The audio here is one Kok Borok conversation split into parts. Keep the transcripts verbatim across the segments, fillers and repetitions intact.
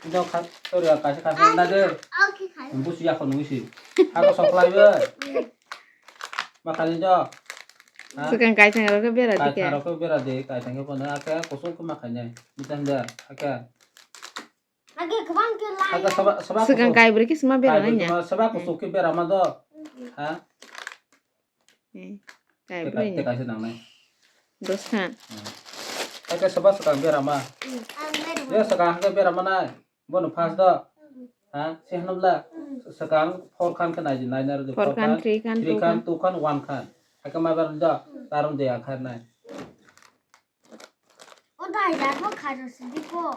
Ido kha, tori kaisa kaisa na de. Busu ya ko nungsi. Ako soklai be. Makani do. Ha? Swkang kaisa rok bera dike. Kaisa rok bera de, kaisa ke pona ake kusuk ke makanya. Bitan da, ake. Ake kwbang ke lai. Ake saba, saba Swkang kusuk. Kaibri ke sma bera Kaibri nanya. Sma, saba kusuk ke bera ma do. Ha? Eh, Teka, kaibri. Teka se nangnai. Dos khan. Hmm. Ake saba swkang bera ma. Ang bera ma. Yo swkang ke bera ma nai. Bono first do. Ha, se hwnbla swkang four khan khe nai di, nai nai rw di, four khan, three khan, two khan, one khan. Hakhe ma bar do, tarung de akhar nai. O dai da ko kha ro si di ko.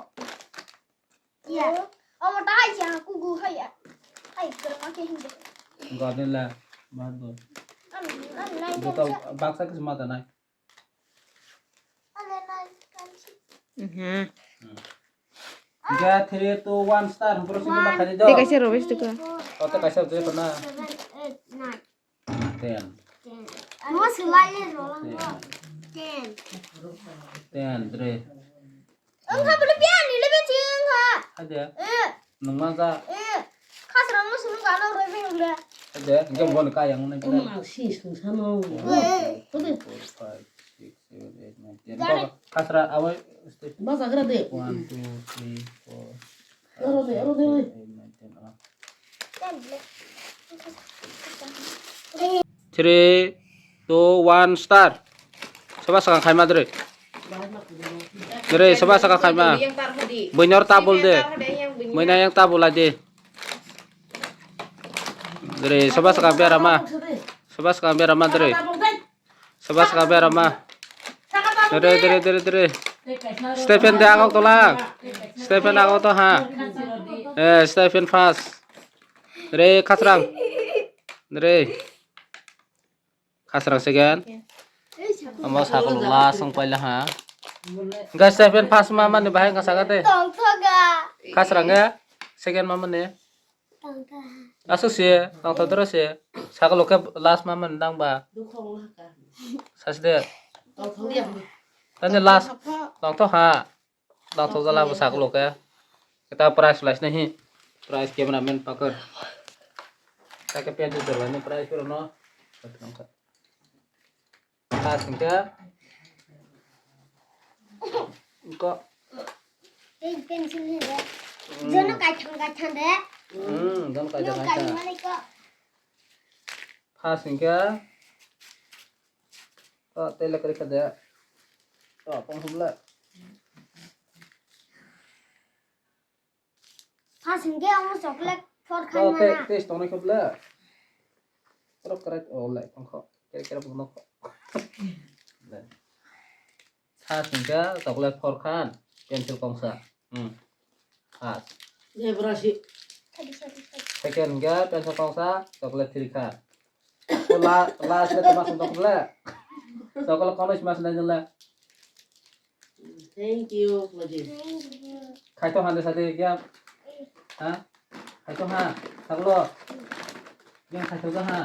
Ya. O mo dai ya ku gu ha ya. Hai, ko ma ke hin de. Garden la, ma do. Am, am, nai. Baksa kis ma da nai. Mhm. Ga three, two, one, start. Hwnkhe sini bakha di do. Tei kaisa rwbaisi tei ka. O, tei kaisa rwbaisi tei na. Ten. Mo swlai le rolang bo. Ten. Ten, three. Wngkha bole biya ni le beching wngkha. Ade. Eh. Nungma ja. Eh. Khasrang no sunu galo roi beng le. Ade, hingke bon ka yang nai. Wng ang si sung sano. One, two, three, four, five, six, seven, eight, nine, ten. Jare. Khasra awai step. Bajagra de. One, two, three, four, five, six, seven, eight, nine, ten. Three, two, one, start. Soba swkang khaima dre. Dre, soba swkang khaima. Buinor tabul de. Buina yang tabul ade. Dre, soba swkang berama. Soba swkang berama dre. Soba swkang berama. Dre, dre, dre, dre. Stephen de agok tola. Stephen agok to ha. Eh, Stephen first. Dre, khasrang. Dre. Khasrang second. Omo sakol last wng paila ha. Guys, Stephen first ma mani bahai wngkha saka de. Tongthoga. Khasrang ya. Second ma mani. Tongthoga. Aswk se, tongtho doro se. Sakol khe last ma mani dang ba. Sasi de. Tongthoga. Tani last. Tongtho ha. Tongthok jala bo saklo khe. Kita price price nahi. Price cameraman pakar. Kita ke pencil jala ni price pura no. Khas hingke. Ko. Pencil ni re. Hmm. Jono kaithang kaithang de. Hmm, jono kaithang kaithang. Khas hingke. To tei le kwrwi kha de. To pong hubla. First hingke omo chocolate four khan mana. To tei tei tongnai hubla. Oro kwrwi o le pong kho. Kere kere pong kho. Le. First hingke chocolate four khan, pencil kongsa. Hmm. First. Ye, berasi. Second hingke pencil kongsa, chocolate three kha. La, last le tama sundok le. Chocolate kono sima sundok le. Thank you, Baji. Khaito hande sate kya? Ha? Khaito ha? Saklo. Yang khaito ha?